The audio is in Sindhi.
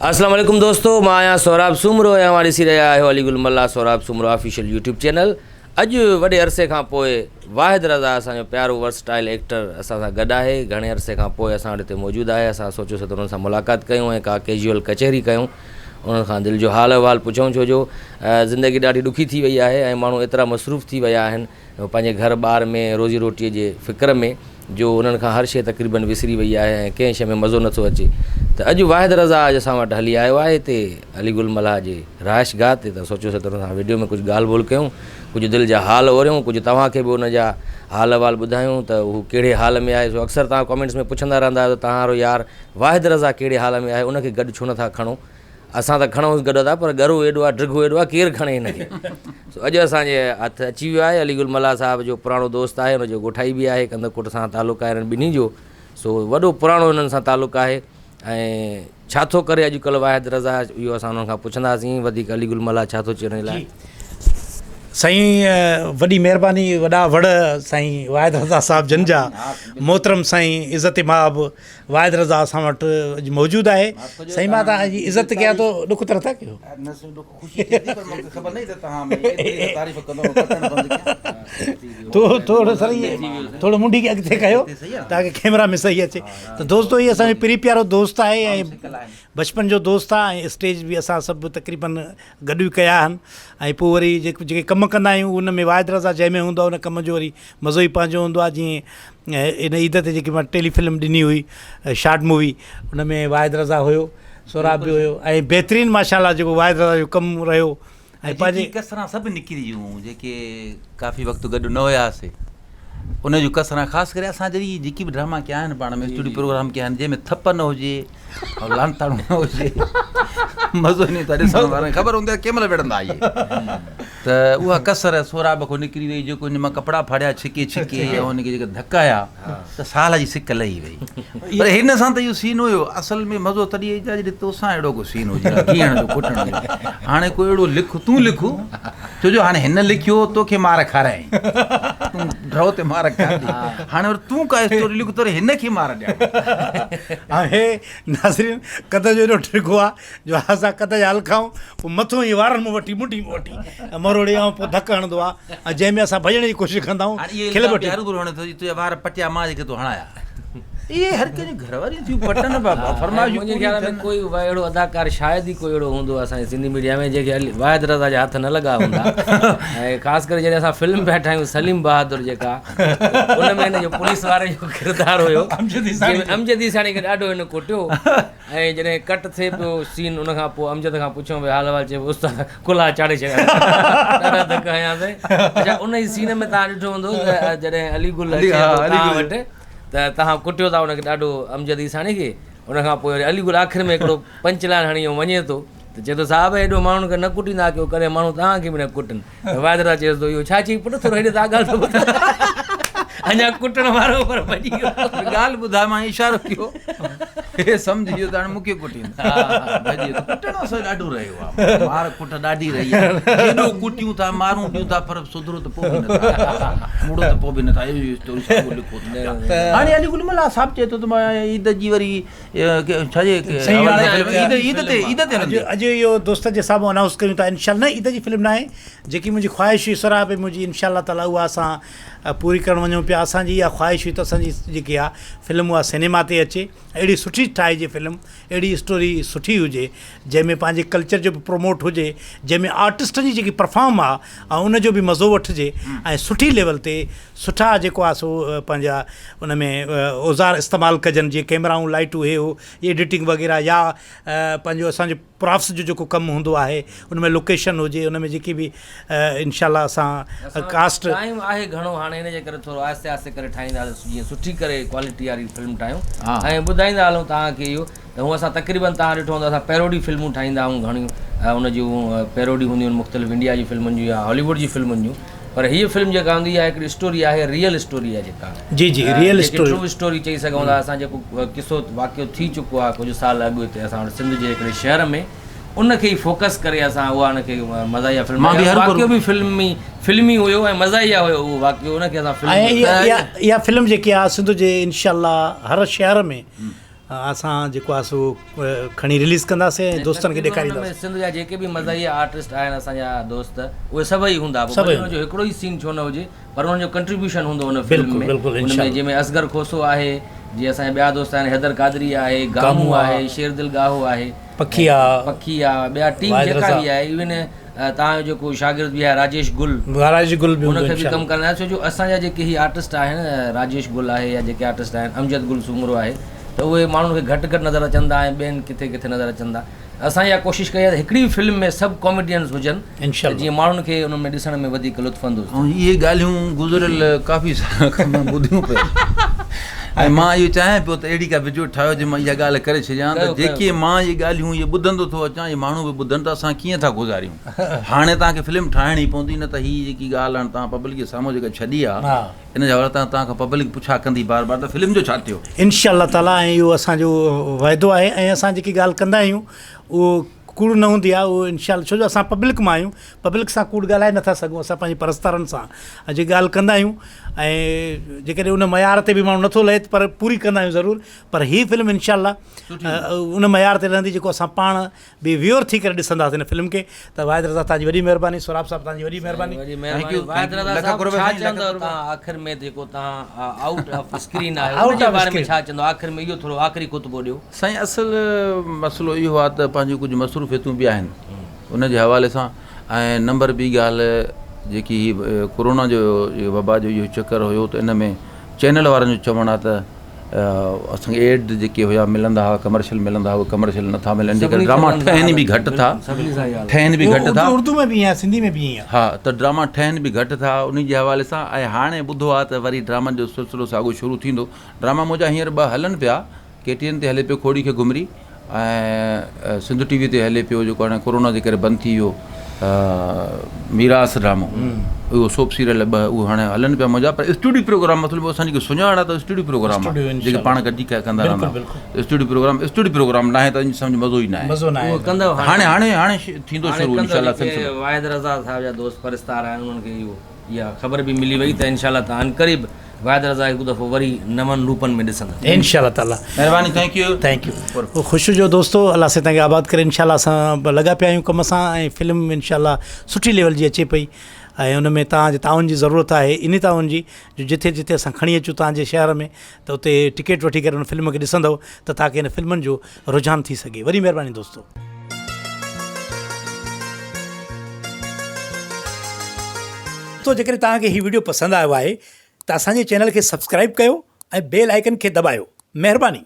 اسلام عليڪم دوستو مان آهيان سهراب سومرو ۽ اوهان ڏسي رهيا آهيو Ali Gul Mallah Sohrab Soomro official YouTube channel اڄ وڏي عرصي کان پوء واحد رضا اسان جو پيارو ورسٽائل ايڪٽر اسان سان گڏ آهي گهڻي عرصي کان پوء اسان وٽ هتي موجود آهي اسان سوچيوسي ته انهن سان ملاقات ڪيون ۽ ڪا ڪيجوئل ڪچهري ڪيون انهن کان دل جو حال احوال پڇون ڇو جو زندگي ڏاڍي ڏکي ٿي وئي آهي ۽ ماڻهو ايترا مصروف ٿي ويا آهن پنهنجي گهر ٻار ۾ روزي روٽيء جي فڪر ۾ جو انهن کان هر شيء تقريبن وسري وئي آهي ۽ ڪنهن شيء ۾ مزو نٿو اچي ته اڄ واحد رضا اڄ اسان وٽ هلي آيو آهي هتي علي گل ملاح جي رهائش گاهه تي ته سوچيوسين ته ان سان وڊيو ۾ ڪجهه ڳالهه ٻولهه ڪيون ڪجهه دل جا حال اوريون ڪجهه توهان کي به ان جا حال احوال ٻڌايون ته هو ڪهڙي حال ۾ آهي سو اڪثر توهان ڪمينٽس ۾ پڇندا رهندا آهيو ته توهان وارو يار واحد رضا ڪهڙي حال ۾ آهي ان کي گڏ ڇو نٿا کڻو اسان ته کڻئونس گڏ ادا پر ڳرو ايڏو آهي ڊگهو ايڏو آهي ڪير کڻي هن کي سو اڄ اسان جي هٿ اچي ويو آهي علي گل ملاح صاحب جو پراڻو دوست آهي ان جو ڳوٺائي به آهي ڪنڌڪوٽ سان تعلق آهي انهن ٻنهي جو سو وڏو پراڻو انهن سان تعلق آهي ۽ ڇا ٿو ڪري اڄ ڪلهه واحد رضا اهو اسان انهن کان پڇنداسين وڌيڪ علي گل ملاح ڇا ٿو چئي ان لاء. سائين وڏي مهرباني وڏا وڙ سائين واحد رضا صاحب جن جا محترم سائين عزت ماب واحد رضا اسان وٽ اڄ موجود آهي سائين مان توهان جي عزت ڪيان ٿو ڏک ته نٿا ڪيو نه سائين ڏک خوشي ٿئي ٿي پر مونکي خبر نه ته توهان ۾ تعريف ڪندو ڪٽڻ بند ڪيان ٿورو ٿورو سر ٿورو منڍي کي اڳتي ڪيو تاڪه ڪيمرا ۾ صحيح اچي ته دوستو هي اسان جو پري پيارو دوست آهي ۽ بچپن جو دوست آهي ۽ اسٽيج به اسان سڀ تقريبن گڏ ئي ڪيا آهن ۽ پوء وري جيڪي جيڪي ڪم ڪندا آهيون ان ۾ واحد رضا جنهن ۾ هوندو آهي ان ڪم جو وري مزو ئي پنهنجو هوندو آهي جيئن ان عيد تي جيڪي مان ٽيلي فلم ڏني هئي شارٽ مووي ان ۾ واحد رضا هيو سهراب به هيو ۽ بهترين ماشاء الله جيڪو واحد رضا جو ڪم رهيو ۽ پنهنجي ڪسران سڀ نڪري ويون جيڪي ڪافي وقت گڏ نه هياسي ان جون ڪسران خاص ڪري اسان جڏهن جيڪي به ڊراما ڪيا آهن پاڻ ۾ اسٽوڊيو پروگرام ڪيا آهن جنهن ۾ ٿپ نه هجي لعنتاڻو نه هجي مزو نه ايندو ڏسڻ وارن کي خبر هوندي آهي ڪنهن مهل وڙهندا اهي ته اها ڪسر سهراب کان نڪري وئي جيڪو هن مان ڪپڙا ڦاڙيا ڇڪي ڇڪي ۽ هن کي جيڪي ڌڪ آيا ته سال جي سڪ لهي وئي پر هن سان ته اهو سين هيو اصل ۾ مزو تڏهن ايندو آهي جڏهن توسان اهڙو ڪو سين هجي گيهڻ جو ڪٽڻ جو هاڻي ڪو اهڙو لک تون لک ڇو جو هاڻي هن لکيو توکي مار کارائين تون ڍؤ تي مار کاڌي هاڻي وري تون ڪا اسٽوري لک ته وري هن کي مار ڏيان. هي ناظرين قد جو ايڏو ڊگهو آ جو اسان قد جا هل کائون پوء مٿو ائين وارن مان وٺي منڍي مان وٺي مروڙي ۽ پوء ڌڪ هڻندو آ ۽ جنهن ۾ اسان ڀڄڻ جي ڪوشش ڪندا آهيون هاڻي اهي کل الزام وٺي هروڀرو هڻي ٿو تنهنجا وار پٽيا مان جيڪي تو هڻايا. اهي هر ڪنهن جون گهر واريون ٿيون پٽن بابا فرمائشون منهنجي پوريون خيال ۾ ٿين. ڪوئي اهڙو اداڪار شايد ئي ڪوئي اهڙو هوندو اسان جي سنڌي ميڊيا ۾ جنهن کي علي واحد رضا جا هٿ نه لڳا هوندا ۽ خاص ڪري جڏهن اسان فلم پيا ٺاهيون سليم بهادر جيڪا ان ۾ هن جو پوليس واري جو ڪردار هيو امجد عيساڻي کي ڏاڍو هن ڪٽيو ۽ جڏهن ڪٽ ٿئي پيو سين ان کان پوء امجد کان پڇيو ڀئي حال احوال چئي پيو استاد ڪلها چاڙهي ڇڏيا ڏاڍا ڌڪ هنياسين اڇا ان ئي سين ۾ توهان ڏٺو هوندو ته جڏهن علي گل اچي ٿو توهان وٽ ته توهان ڪٽيو ٿا ان کي ڏاڍو امجد عيساڻي کي ان کان پوء وري علي گل آخر ۾ هڪڙو پنچ لائن هڻي وڃي ٿو ته چئي ٿو صاحب ايڏو ماڻهن کي نه ڪٽيندا ڪيو ڪڏهن ماڻهو توهان کي به نه ڪٽن ته واحد رضا چيس ٿو اهو ڇا چئي پٽ ٿورو هيڏي ته ڳالهه ته ٻڌ اڃا ڪٽڻ وارو پر ڀڄي ويو. ڳالهه ٻڌاء مان اشارو ڪيو هي سمجهي ويو ته هاڻي مون کي ڪٽيندو ڀڄي ويو ڪٽڻ اسان جو ڏاڍو رهيو آهي مار ڪٽ ڏاڍي رهي آهي جيڏو ڪٽيون ٿا مارون ڏيون ٿا پر سڌرو ته پوء به نٿا مڙو ته پوء به نٿا اهو اسٽوري ساڳو لکو ٿا پيا هاڻي علي گل ملاح صاحب چئي ٿو ته مان عيد جي وري ڇا جي عيد عيد تي عيد تي اڄ اڄ اهو دوستن جي سامهون انائونس ڪريون ٿا انشاء الله نه عيد جي فلم ناهي جيڪي منهنجي خواهش هئي سهراب منهنجي انشاء الله تعالي اها اسان پوري ڪرڻ وڃون پيا اسان جي اها خواهش هئي ته اسان جي جيڪي آ فلم اها سئنيما تي اچي اهڙي سٺي ٺاهجي فلم اهڙي اسٽوري سٺي هجي جنهن ۾ پنهنجي ڪلچر جو به پروموٽ هجي جنهن ۾ آرٽسٽن جي جيڪي پرفارم آ ۽ ان جو به مزو وٺجي ۽ سٺي ليول تي سٺا جيڪو آ سو پنهنجا ان ۾ اوزار استعمال ڪجن جيئن ڪيمرائون لائٽون هي هو ايڊيٽنگ وغيره يا پنهنجو اسان جو پراپس جو جيڪو ڪم هوندو آهي ان ۾ لوڪيشن هجي ان ۾ جيڪي به انشاء الله اسان ڪاسٽ. ٽائيم آهي گهڻو هاڻي ان جي ڪري ٿورو آهستي آهستي ڪري ٺاهينداسين جيئن سٺي ڪري ڪوالٽي واري فلم ٺاهيون ۽ ٻڌائيندا هلون توهان کي اهو ته هونء اسان تقريبن توهان ڏٺو هوندو اسان پيروڊي فلمون ٺاهيندا آهيون گهڻيون ان جون پيروڊي هونديون آهن مختلف انڊيا جي فلمن جون يا هاليووڊ جي فلمن جون پر هيء فلم جيڪا هوندي اها هڪڙي اسٽوري آهي ريئل اسٽوري آهي جيڪا جي جي ريئل اسٽوري ٽرو اسٽوري چئي سگهون ٿا اسان جيڪو قصو واقعو ٿي چڪو آهي ڪجهه سال اڳ هتي اسان وٽ سنڌ جي هڪڙي شهر ۾ ان کي ئي فوڪس ڪري اسان اها ان کي مزاحيه فلم واقعو به فلمي فلمي هيو ۽ مزاحيه هيو اهو واقعو ان کي اسان فلم اها فلم جيڪي آهي سنڌ جي انشاء الله هر شهر ۾ اسان جيڪو آهي سو کڻي رليز ڪنداسين ۽ دوستن کي ڏيکارينداسين. سنڌ جا جيڪي به مزاحيه آرٽسٽ آهن اسان جا دوست اهي سڀئي هوندا پوء ڀلي انهن جو هڪڙو ئي سين ڇو نه هجي پر انهن جو ڪنٽريبيوشن هوندو ان فلم ۾ ان ۾ جنهن ۾ اصغر کوسو آهي جيئن اسان جا ٻيا دوست آهن حيدر قادري آهي گامون آهي شير دل ڳاهو آهي پکي آ پکي آ ٻيا ٽيم جيڪا به آهي ايون توهان جو جيڪو شاگرد به آهي راجيش گل راجيش گل به ان کي به ڪم ڪرڻ آهي ڇو جو اسان جا جيڪي هي آرٽسٽ آهن راجيش گل آهي يا جيڪي آرٽسٽ آهن امجد گل سومرو آهي ته اهي ماڻهن کي گهٽ گهٽ نظر اچن ٿا ۽ ٻين ڪٿي ڪٿي نظر اچن ٿا اسان اها ڪوشش ڪئي آهي ته هڪڙي فلم ۾ سڀ ڪاميڊينز هجن ته جيئن ماڻهن کي انهن ۾ ڏسڻ ۾ وڌيڪ لطف اندوز ٿئي. اهي ڳالهيون گذريل ڪافي سالن کان مان ٻڌيون پئي ۽ مان اهو چاهيان پيو ته اهڙي ڪا وڊيو ٺاهيو جنهن مان اها ڳالهه ڪري ڇڏيان ته جيڪي مان اهي ڳالهيون اهي ٻڌندو ٿو اچان اهي ماڻهو به ٻڌن ته اسان ڪيئن ٿا گذاريون هاڻي توهان کي فلم ٺاهڻي پوندي نه ته هي جيڪي ڳالهه هاڻي توهان پبلڪ جي سامهون جيڪا ڇڏي آهي ان جي حوالي تان توهان کان پبلڪ پڇا ڪندي بار بار ته فلم جو ڇا ٿيو؟ انشاء الله تعالي ۽ اهو اسان جو وعدو آهي ۽ اسان جيڪي ڳالهه ڪندا آهيون اهو ڪوڙ نه هوندي آهي اهو انشاء الله ڇو جو اسان پبلڪ مان آهيون پبلڪ سان ڪوڙ ڳالهائي نٿا سگهون اسان پنهنجي پرستارن سان جيڪي ڳالهه ڪندا آهيون ۽ جيڪڏهن ان معيار تي به ماڻهو نٿو لهي پر پوري ڪندا آهيون ضرور پر هي فلم انشاء الله ان معيار تي لهندي جيڪو اسان پاڻ بي ويور ٿي ڪري ڏسنداسين هن فلم کي ته واحد رضا توهان جي وڏي مهرباني سهراب صاحب توهان جي وڏي مهرباني. وڏي مهرباني واحد رضا صاحب ڇا چوندؤ توهان آخر ۾ جيڪو توهان آئوٽ آف اسڪرين آهيو ان جي باري ۾ ڇا چوندؤ آخر ۾ اهو ٿورو آخري خطبو ڏيو. سائين اصل مسئلو اهو آهي ته پنهنجون ڪجهه مصروفيتون به آهن ان جي حوالي سان ۽ نمبر ٻي ڳالهه جيڪي هي ڪورونا جو وبا جو اهو چڪر هيو ته ان ۾ چينل وارن جو چوڻ آهي ته اسان کي ايڊ جيڪي هيا ملندا هئا ڪمرشل ملندا هئا ڪمرشل نٿا ملن جي ڪري ڊراما ٺهن به گهٽ ٿا ٺهن به گهٽ ٿا اردو ۾ به ائين سنڌي ۾ به ائين ها ته ڊراما ٺهن به گهٽ ٿا ان جي حوالي سان ۽ هاڻي ٻڌو آهي ته وري ڊرامن جو سلسلو ساڳو شروع ٿيندو ڊراما منهنجا هينئر ٻه هلن پيا ڪي ٽي اين تي هلي پيو کوڙي کي گهمري ۽ سنڌ ٽي وي تي هلي پيو جيڪو هاڻي ڪورونا جي ڪري بند ٿي ويو ميراث ڊرامو اهو سوپ سيريل ٻه اهو هاڻي هلن پيا منهنجا پر اسٽوڊيو پروگرام مطلب اسان جي سڃاڻ آهي ته اسٽوڊيو پروگرام آهي جيڪي پاڻ گڏجي ڪندا رهندا اسٽوڊيو پروگرام اسٽوڊيو پروگرام ناهي ته سمجھ مزو ئي ناهي مزو ناهي هاڻي هاڻي هاڻي ٿيندو شروع انشاء الله سلسلو واحد رضا صاحب جا دوست پرستار آهن انهن کي اهو اها خبر به ملي وئي ته انشاء الله تان عنقريب واحد رضا هڪ دفعو وري نون روپن ۾ ڏسندا. انشاء الله تعالي. مهرباني thank you. Thank you خوش هجو دوستو الله سائين توهان کي آباد ڪري انشاء الله اسان لڳا پيا آهيون ڪم سان ۽ فلم انشاء الله سٺي ليول جي اچي پئي ۽ ان ۾ توهان جي تعاون جي ضرورت آهي انهي تعاون جي جو جٿي جٿي اسان کڻي اچون توهان جي شهر ۾ ته اتي ٽڪيٽ وٺي ڪري ان فلم کي ڏسندو ته تاڪه ان فلمن جو رجحان ٿي سگهي وڏي مهرباني دوستو. دوستو جيڪڏهن توهان کي هي وڊيو پسند آيو آهي ته اسان جي چينل کي سبسڪرائيب ڪيو ۽ بيل آئيڪن کي دٻايو مهرباني.